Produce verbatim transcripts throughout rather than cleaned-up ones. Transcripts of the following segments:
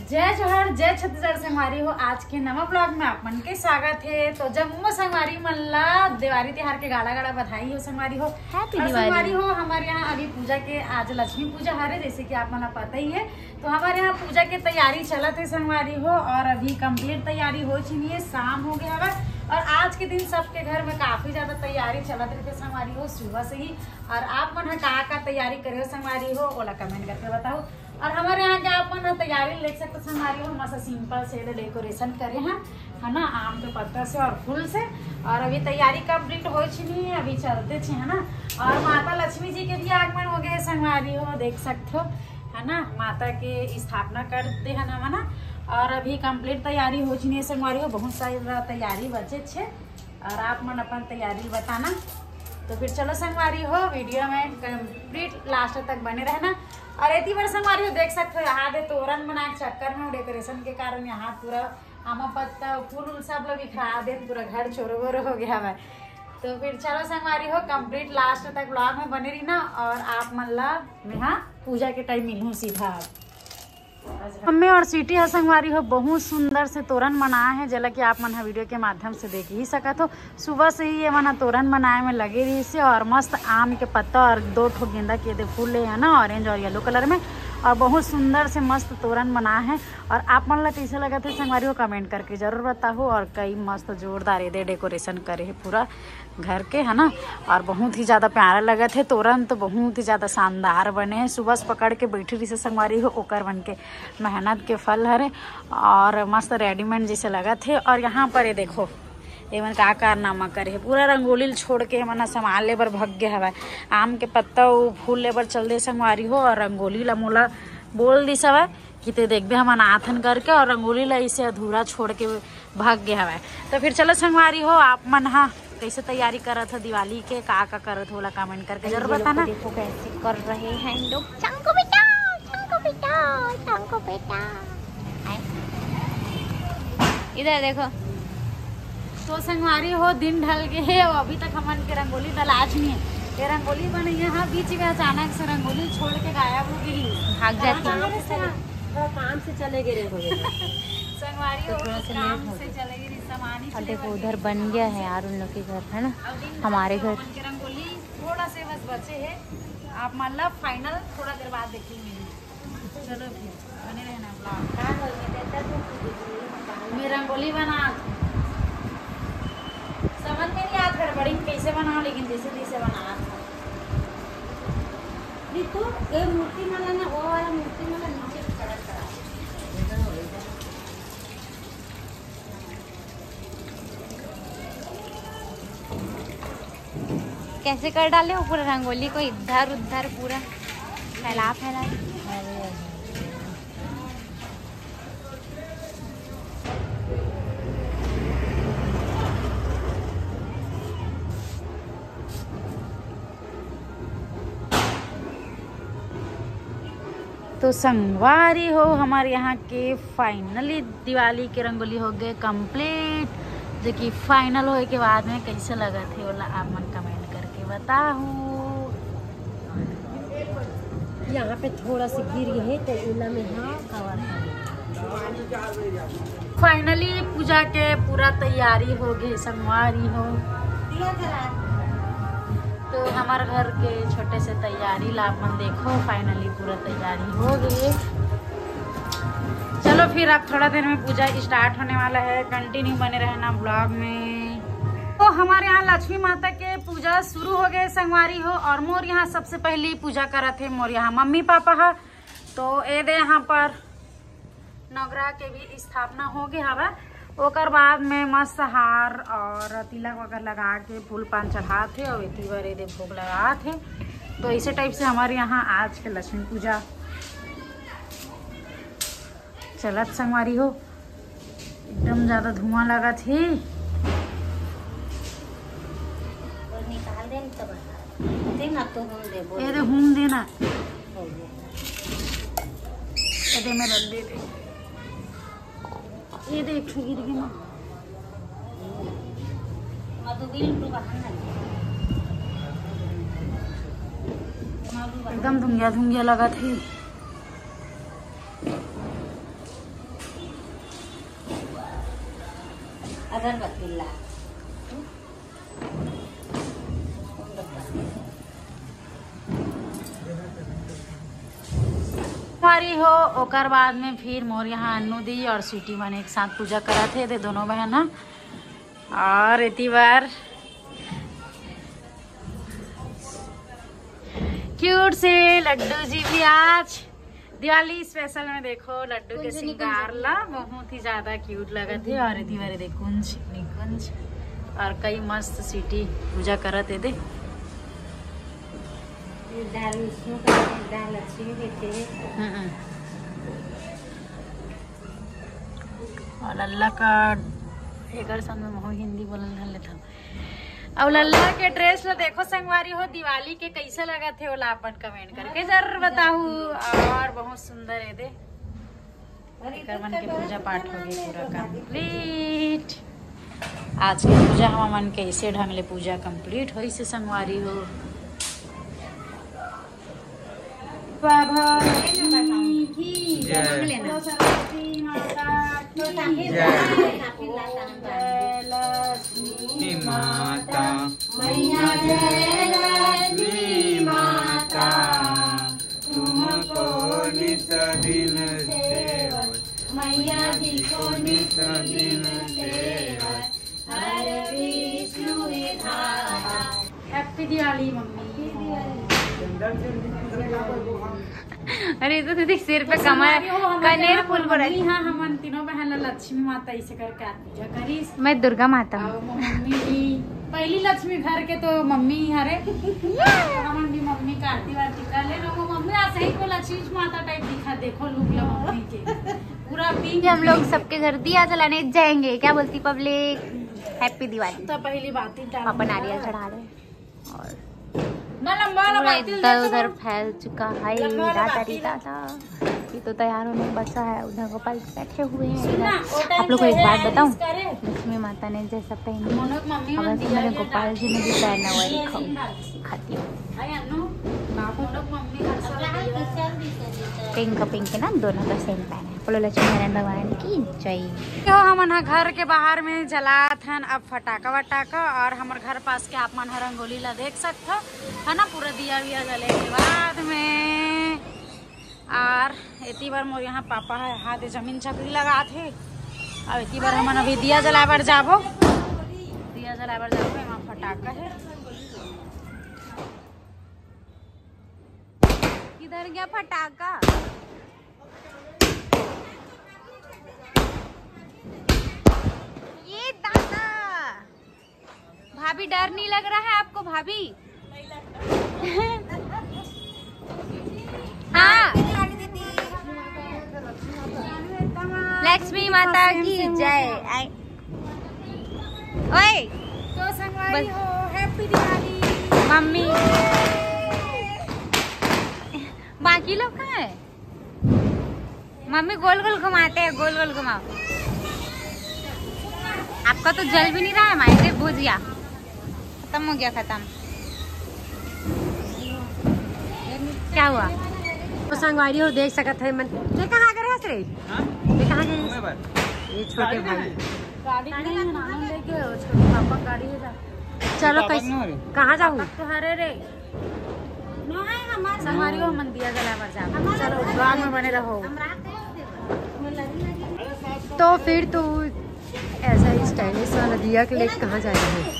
जय जोहार, जय छत्तीसगढ़ संगवारी हो। आज के नवा ब्लॉग में आप मन के स्वागत है। तो जम्मो संगवारी मन ला दिवाली तिहार के गाड़ा गाड़ा बधाई हो संगवारी हो। हैप्पी और दिवाली। संगवारी हो, हमारे यहाँ अभी पूजा के, आज लक्ष्मी पूजा हरे, जैसे कि आप मन ला पता ही है। तो हमारे यहाँ पूजा के तैयारी चलत है संगवारी हो, और अभी कंप्लीट तैयारी हो चुकी है, शाम हो गया हवा। और आज के दिन सबके घर में काफी ज्यादा तैयारी चलत रहते संगवारी हो सुबह से ही। और आप मन ह का का तैयारी करे हो संगवारी हो, ओला कमेंट करके बताओ। और हमारे यहाँ के आप मन ह तैयारी देख सकते हो संगवारी हो, मस्त सिंपल से डेकोरेशन करे हैं, है ना, आम के पत्ता से और फूल से। और अभी तैयारी कंप्लीट हो चुकी है, अभी चलते छे, है ना। और माता लक्ष्मी जी के भी आगमन हो गए संगवारी हो, देख सकते हो, है ना, माता के स्थापना कर दे है ना, है ना। और अभी कंप्लीट तैयारी हो चुकी है संगवारी हो, बहुत सारी तैयारी बचे छे। और आप मन अपन तैयारी बताना। तो फिर चलो संगवारी हो, वीडियो में कंप्लीट लास्ट तक बने रहना। और एती बार संगवारी हो देख सकते हो, यहाँ दे तोरण बना के चक्कर में डेकोरेशन के कारण यहाँ पूरा आमा पत्ता, फूल उल सब लोग बिखरा दे, पूरा घर चोरो बोरो हो गया है। तो फिर चलो संगवारी हो, कंप्लीट लास्ट तक ब्लॉग में बने रही ना। और आप मन ला मैं हाँ पूजा के टाइम मिलूँ सीधा। मम्मी और स्वीटी ह संगवारी हो बहुत सुंदर से तोरण बनाए है, जेला कि आप मन ह वीडियो के माध्यम से देख ही सकत हो। सुबह से ही ये मन ह तोरण बनाए में लगे रहिस हे और मस्त आम के पत्ता और दो ठो गेंदा के दे फूल ले है ना, ऑरेंज और येलो कलर में, और बहुत सुंदर से मस्त तोरण बनाए है। और आप मन ला कैसे लगत है संगवारी हो, कमेंट करके जरूर बताओ। और कई मस्त जोरदार एदे डेकोरेशन करे है पूरा घर के, है ना। और बहुत ही ज्यादा प्यारा लगत है, तोरण तो बहुत ही ज्यादा शानदार बने है। सुबह से पकड़ के बैठी रही से संगवारी हो, ओकर मन के मेहनत के फल हरे। और मस्त रेडीमेड जैसे लगत है। और यहाँ पर ये देखो, ये मन का कारनामा करे है, पूरा रंगोली ल छोड़ के मन ह सामान ले बर भग गए हवय। आम के पत्ता अउ फूल ले बर चल दे संगवारी हो, और रंगोली ला मोला बोल दिस हवय कि ते देखबे हमन आथन करके, और रंगोली ला इसे अधूरा छोड़ के भाग गए हवय। तो फिर चलो संगवारी हो, आप मन हा कैसे तैयारी करत हो दिवाली के, का का करत हो, ओला कमेंट करके जरूर ये लोग बताना। देखो कैसे कर रहे हैं इन लोग। चांको बेटा, चांको बेटा, चांको बेटा। आए। इधर देखो। तो संगवारी हो, दिन ढल गए है और अभी तक हमन के रंगोली दलाच नहीं है। ये रंगोली बनैया हा बीच में अचानक से रंगोली छोड़ के गायब हो गई। भाग जाती है। कहाँ से चले? वो काम से चले गए रहे होंगे। संगवारी तो हो, थोड़ा तो सा काम लेट हो से गया। चले गए, सामान ही अब से देखो, लेबर उधर गए बन थे गया काम है से। यार उन लोग के घर, है ना, अब दिन ढल हमारे गए, घर। हमन के रंगोली थोड़ा से बस बचे है। आप मतलब फाइनल थोड़ा देर बाद देखेंगे। चलो फिर बने रहना ब्लॉग। मैं रंगोली बना, समझ में नहीं आता गड़बड़ी में कैसे बनाओ, लेकिन जैसे तैसे बना। रितु, ये मूर्ति मला ना, वो वाला मूर्ति मला नीचे खड़ा करा। कैसे कर डाले हो पूरा रंगोली को इधर उधर पूरा फैला फैला। तो संगवारी हो, हमारे यहाँ के फाइनली दिवाली के रंगोली हो गए कंप्लीट, जो कि फाइनल होए के बाद में कैसे लगत है, ओला आप मन कमेंट करके बताहू। यहाँ पे थोड़ा सा गिर गए है, तो इला में हाँ कवर कर। फाइनली पूजा के पूरा तैयारी हो गई संगवारी हो। तो हमारे घर के छोटे से तैयारी ला अपन देखो, फाइनली पूरा तैयारी हो गई। चलो फिर अब थोड़ा देर में पूजा स्टार्ट होने वाला है, कंटिन्यू बने रहना ब्लॉग में। तो हमारे यहाँ लक्ष्मी माता के पूजा शुरू हो गए संगवारी हो, और मोर यहाँ सबसे पहली पूजा करत है मोर यहाँ मम्मी पापा हा। तो ए दे यहाँ पर नवग्रह के भी स्थापना हो गया हवा। ओकर बाद में मस्त हार और तिलक वगैरह लगा के फूल पान चढ़ात है और एती बर एदे भोग लगात है। तो इसे टाइप से हमारे यहाँ आज के लक्ष्मी पूजा चलत संगवारी हो। एकदम ज्यादा धुआं लगत है। निकाल दे न तब। दे ना तो हम देबो। ये दे, हूम देना। हो गया। ये दे, मेरा दे दे। ये दे, एक ठो गिर गया ना। मधुबीन तो बाहर ना। एकदम धुंगिया धुंगिया लगत है। अगरबत्ती ला। हमारी हो, ओकर बाद में फिर मोर यहाँ अन्नू दी और स्वीटी मन एक साथ पूजा करत हे, दे दोनों बहन ह। और एती बार क्यूट से लड्डू जी भी आज दिवाली स्पेशल में देखो लड्डू के श्रृंगार ला, बहुत ही ज्यादा क्यूट लगत हे। और एती बार देखो कुंज निकुंज और कई मस्त स्वीटी पूजा करत हे दे। दाल विष्णु का, दाल लक्ष्मी देते हैं। हम्म। और लल्ला का एकर संग में महू हिंदी बोलल धर लेथव। अउ लल्ला के ड्रेस ला देखो संगवारी हो, दिवाली के कैसे लगत हे, ओला अपन कमेंट करके जरूर बताहू। और बहुत सुंदर हे दे। एकर मन के पूजा पाठ हो गई पूरा कंप्लीट। आज के पूजा हमन मन के ऐसे ढंग ले पूजा कंप्लीट होइस हे संगवारी हो। बाबा की जय। बोलो सरस्वती माता की जय। जय लक्ष्मी माता। मैया जय लक्ष्मी माता, तुमको नित दिन सेवा, मैया जी को नित दिन सेवा, हर विष्णु विधाता। Happy Diwali mummy. अरे, ये तो दीदी सिर पे कमर, कनेर फूल बड़ा। हाँ, हमन तीनों बहन ला लक्ष्मी माता ऐसे करके आती पूजा करिस। मैं दुर्गा माता हूँ। अउ मम्मी भी, पहली लक्ष्मी घर के तो मम्मी ही हरे। हमन भी मम्मी का आरती वारती कर ले ना, वो मम्मी आज सही को लक्ष्मी माता टाइप दिखा, देखो लुक ला मम्मी के। पूरा पिंक। हम लोग सबके घर दिया जलाने जाएंगे, क्या बोलती पब्लिक? हैप्पी दिवाली। तो पहली बात ही पापा नारियल चढ़ा रहे हैं। और पूरा इधर उधर फैल चुका है। दादा रे दादा, ये तो तैयार होने में बचा है। उधर गोपाल जी बैठे हुए हैं इधर। आप लोग को एक बात बताऊं, लक्ष्मी माता ने जैसा पहनी, अगर मेरे गोपाल जी ने भी पहना हुआ है, दिखाओ, दिखाती हूँ। पिंक पिंक ना, दोनों का सेम पहना है। बोलो लक्ष्मी नारायण भगवान की जय। तो हमन ह घर के बाहर में जलात हन अब फटाका वटाका, और हमर घर पास के आप मन ह रंगोली ला देख सकथव, है ना, पूरा दिया विया जले के बाद में। और एती बार मोर यहाँ पापा है हाथ जमीन चकरी लगात हे, और एती बार हमन अभी दिया जलाए बर जाबो, दिया जलाए बर जाबो। यहाँ फटाका है, किधर गया फटाका? ये दादा, भाभी डर नहीं लग रहा है आपको भाभी? हाँ। लक्ष्मी माता की जय। ओए। तो संगवारी हो, हैप्पी दिवाली। मम्मी। बाकी लोग कहाँ है? मम्मी गोल गोल घुमाते हैं, गोल गोल घुमाओ। आपका तो जल भी नहीं रहा है, माइसे भुजिया खत्म हो गया, खत्म। क्या हुआ? तो संगवारी हो, देख सकत है मन, ये कहाँ गए हस रे? हाँ? ये कहाँ गए? ये छोटे भाई। गाड़ी नहीं है, नानू लेके छोटे पापा गाड़ी है। चलो, कहाँ जाऊँ? तो हरे रे। संगवारी हो, हमन दिया जलाए बर जाबो। चलो, ब्लॉग में बने रहो। तो फिर तो ऐसा ही स्टाइलिश वाला दिया के लेके कहाँ जा रहे हैं?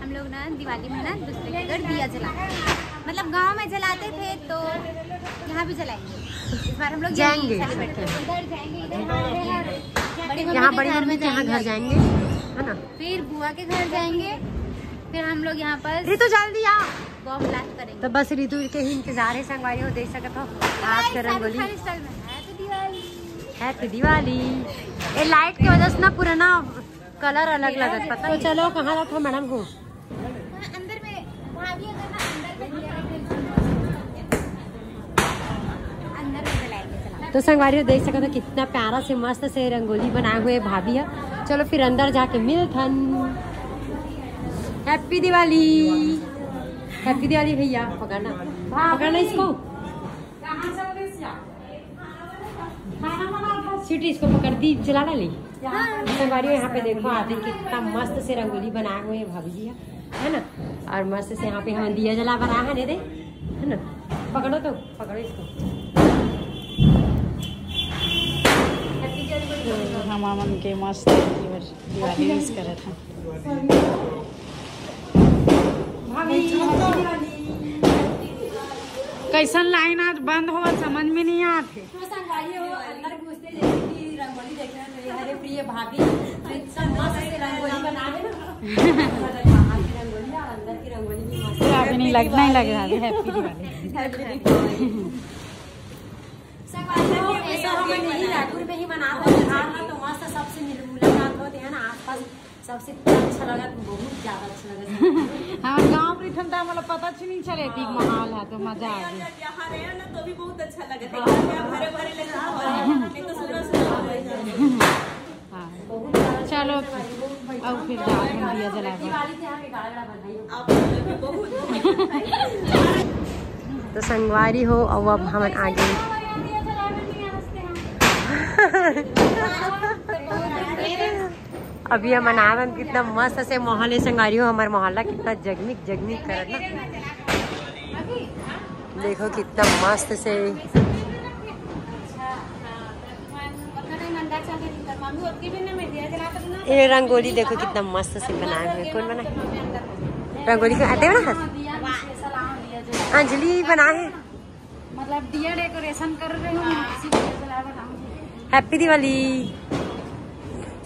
हम लोग ना दिवाली में ना दूसरे के घर दिया जलाते हैं, मतलब गांव में जलाते थे तो यहाँ भी जलाएंगे। इस बार हम लोग जाएंगे। इधर जाएंगे, इधर हमारे यहाँ बड़ी मम्मी के यहाँ घर जाएंगे, है ना? फिर बुआ के घर जाएंगे, फिर हम लोग यहाँ पर रितु जल्दी आ। बॉम्ब ब्लास्ट करेंगे। तो बस रितु के ही इंतजार है संगवारी हो, देख सकत हो आप के रंगोली। हैप्पी दिवाली। ये लाइट की वजह से ना पूरा ना कलर अलग लगत, पता तो नहीं। चलो, कहाँ रखो मैडम हो? अंदर में भाभी अगर ना अंदर में दिया रखे, अंदर में जलाएंगे, चला। तो संगवारी हो, देख सकत हो कितना प्यारा से मस्त से रंगोली बनाए हुए भाभी है। चलो फिर अंदर जाके मिलथन। हैप्पी दिवाली। हैप्पी दिवाली भैया, पकड़ना, पकड़ना इसको। छोटी, इसको पकड़ दी, चला ना ले। संगवारी हो, यहाँ पे देखो, आप ही कितना मस्त से रंगोली बनाए हुए हैं भाभी जी, है ना। और मस्त से यहाँ पे हम दिया जला बना है, दे, है ना। पकड़ो तो, पकड़ो इसको। हम मन के मस्त दिवाली विश करत हैं। भाभी, कैसन लाइन आज बंद हो, समझ में नहीं आत हे। तो संगवारी हो, अंदर घुसते जैसे कि रंगोली देखना चाहिए। हरे प्रिय भाभी, तो इतना मस्त से रंगोली बना है ना। बाहर की रंगोली और अंदर की रंगोली भी मस्त। तो अभी नहीं लग, नहीं लग रहा अभी, हैप्पी दिवाली। संगवारी हो, ऐसा हम नहीं, रायपुर में ही मनाते हैं, तो मस्त सबसे मिल मुलाकात होते हैं ना आसपास। सबसे अच्छा लगा, बहुत ज्यादा अच्छा लगा। हाँ, गाँव में ठंडा, मतलब, पता च नहीं चले थी माहौल है, तो मजा आ गया। यहाँ रहे ना, तो भी बहुत अच्छा लगा था। घर में भरे भरे लगा था, नहीं तो सुना सुना हो गया। हाँ, चलो, अब फिर जाओ, हम दिया जलाबो। आप लोग भी बहुत तो संगवारी हो, अब, अब हमन आगे। अभी हमन आवन, कितना मस्त से मोहल्ले संगवारी हो, हमर मोहल्ला कितना जगमिग जगमिग करत ना। देखो कितना मस्त से ये रंगोली देखो कितना मस्त से बनाए हुए। कौन बनाए? रंगोली को आते बना? अंजलि बनाए है। मतलब दिया डेकोरेशन कर रहे हो, मैं किसी को जला बनाऊंगी। हैप्पी दिवाली।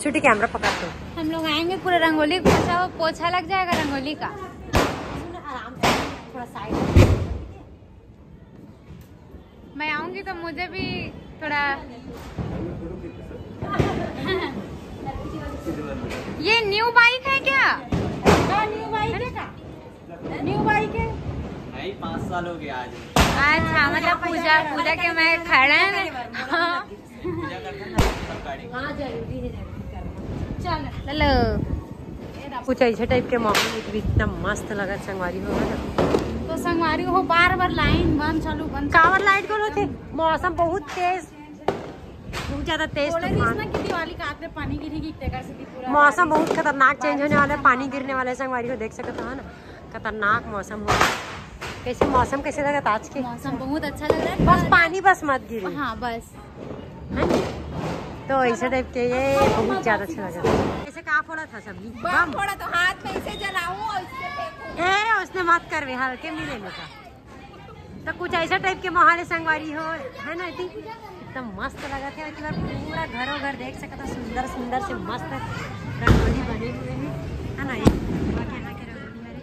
छोटी, कैमरा पकड़ दो। हम लोग आएंगे, पूरा रंगोली पोछा, पोछा लग जाएगा रंगोली का। आराम से, थोड़ा साइड। मैं आऊंगी तो मुझे भी थोड़ा। ये न्यू बाइक है क्या? हाँ, न्यू बाइक है। न्यू बाइक है। भाई, पाँच साल हो गए आज। अच्छा, मतलब पूजा, पूजा के मैं खड़ा है। हाँ। पूजा करते हैं ना, सब गाड़ी। हाँ, जरूरी है, जरूरी करना। चल, हेलो। कुछ ऐसे टाइप के माहौल में भी इतना मस्त लगा, संगवारी हो ना। तो संगवारी हो, बार बार लाइन बंद, चालू, बंद, कावर लाइट कौन होते? मौसम बहुत तेज, बहुत ज्यादा तेज बोले नहीं तूफान। इसमें कि दिवाली का आते पानी गिरेगी, तेकर से भी पूरा मौसम बारिश, बहुत खतरनाक चेंज होने वाला है, बारिश पानी गिरने वाला है, संगवारी हो देख सकते हो ना। खतरनाक मौसम हो। कैसे मौसम कैसे लगा आज के? मौसम बहुत अच्छा लग रहा है। बस पानी बस मत गिरे। हाँ, बस। है ना? तो ऐसे टाइप के ये बहुत ज्यादा अच्छा लगा। ऐसे कहाँ फोड़ा था सब्जी? Bomb bomb. फोड़ा तो हाथ में इसे जलाऊं और इससे फेंकूं। ए, उसने मत करवे, हल्के मिले में का। तो कुछ ऐसा टाइप के माहौल है संगवारी हो, है ना? इतनी एकदम मस्त लगा था। एक बार पूरा घरों घर देख सकता, सुंदर सुंदर से मस्त रंगोली बने हुए हैं, है ना? ये बुआ के यहाँ के रंगोली हरे।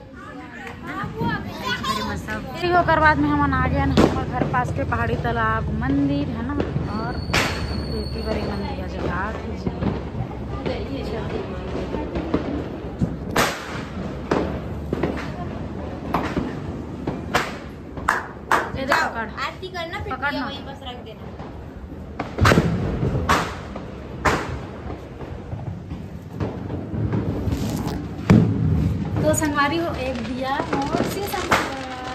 फिर ओकर बाद में हमन आ गए हैं हमर घर पास के पहाड़ी तालाब मंदिर, है ना, और खेती बाड़ी मंदिर है जगह। ये दे जाओ, पकड़। आरती करना, फिर पकड़ दिया ना। वहीं बस रख देना। तो संगवारी हो, एक दिया और शिव शंकर,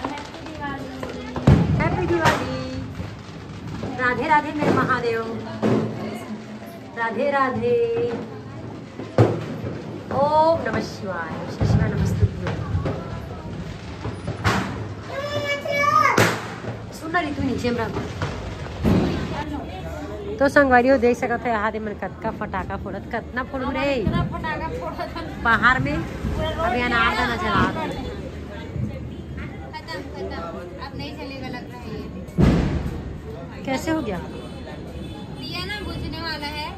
हैप्पी दिवाली। हैप्पी दिवाली। राधे राधे मेरे महादेव। राधे राधे। ओम नमः शिवाय। शिव शिवाय नमस्तुभ्यं। सुन ना रितु, नीचे में रख। तो संगवारी हो देख सकत है, यहाँ दे मन कतका फटाका फोड़त, कतना फोड़ू रे। इतना फटाका फोड़त हन। बाहर में पूरा रोड अभी अनार दाना जला। खत्म, खत्म। अब नहीं चलेगा लग रहा है ये। कैसे हो गया? दिया ना बुझने वाला है।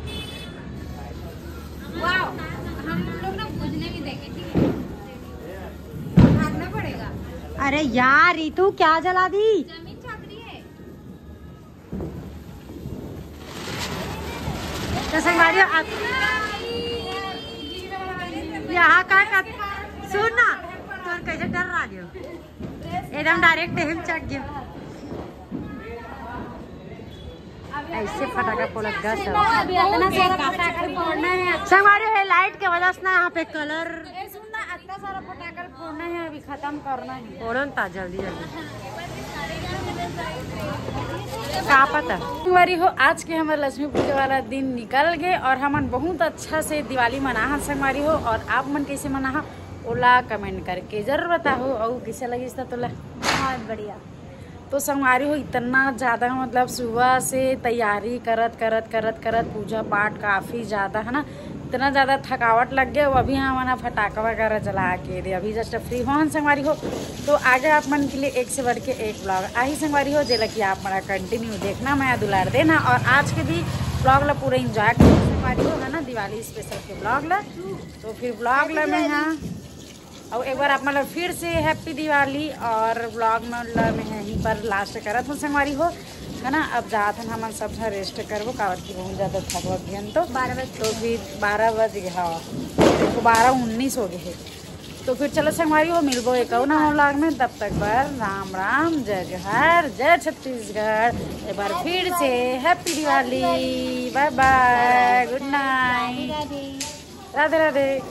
वाओ, हम लोग ना बुझने भी देंगे, ठीक है? भागना पड़ेगा। अरे यार रितु, क्या जला दी? जमीन चाकरी है। तो संगवारी हो, आप यहाँ का, का सुन ना, तो कैसे डर रहा गयो, एकदम डायरेक्ट हम चढ़ गयो। ऐसे फटाका फोड़त गा सब। अभी इतना सारा फटाका फोड़ना है। संगवारी हो, लाइट के वजह से ना यहाँ पे कलर ए, सुन ना, इतना सारा फटाका फोड़ना है, अभी खत्म करना है। फोड़न ता जल्दी जल्दी। का पता। संगवारी हो, आज के हमर लक्ष्मी पूजा वाला दिन निकल गए और हमन बहुत अच्छा से दिवाली मनाहन संगवारी हो। और आप मन कैसे मनाहा, ओला कमेंट करके जरूर बताहो। और कैसे लगिस त तोला? बहुत बढ़िया। तो संगवारी हो, इतना ज़्यादा मतलब सुबह से तैयारी करत करत करत करत पूजा पाठ काफ़ी ज़्यादा है ना, इतना ज़्यादा थकावट लग गया। वो अभी हमन ह फटाका वगैरह जला के दे, अभी जस्ट फ्री होहन संगवारी हो। तो आगे आप मन के लिए एक से बढ़ के एक ब्लॉग आही संगवारी हो, जेला कि आप मन कंटिन्यू देखना, मया दुलार देना और आज के भी ब्लॉग ला पूरा एंजॉय करना संगवारी हो, है ना, दिवाली स्पेशल के ब्लॉग ला। तो फिर ब्लॉग ला मैं हाँ और एक बार आप मतलब फिर से हैप्पी दिवाली और ब्लॉग में ला मैं यहीं पर लास्ट करत हूँ संगवारी हो, है ना। अब जात हन हमन सब झन रेस्ट करबो, काबर कि बहुत ज़्यादा थकवा गए हन। तो बारह बजे। तो फिर बारह बज गए, हाँ, देखो बारह उन्नीस हो गए हैं। तो फिर चलो संगवारी हो, मिलबो एक और नवा ब्लॉग में। तब तक बर राम राम, जय जोहार, जय छत्तीसगढ़। एक बार फिर से हैप्पी दिवाली, बाय बाय, गुड नाइट, राधे। राधे राधे।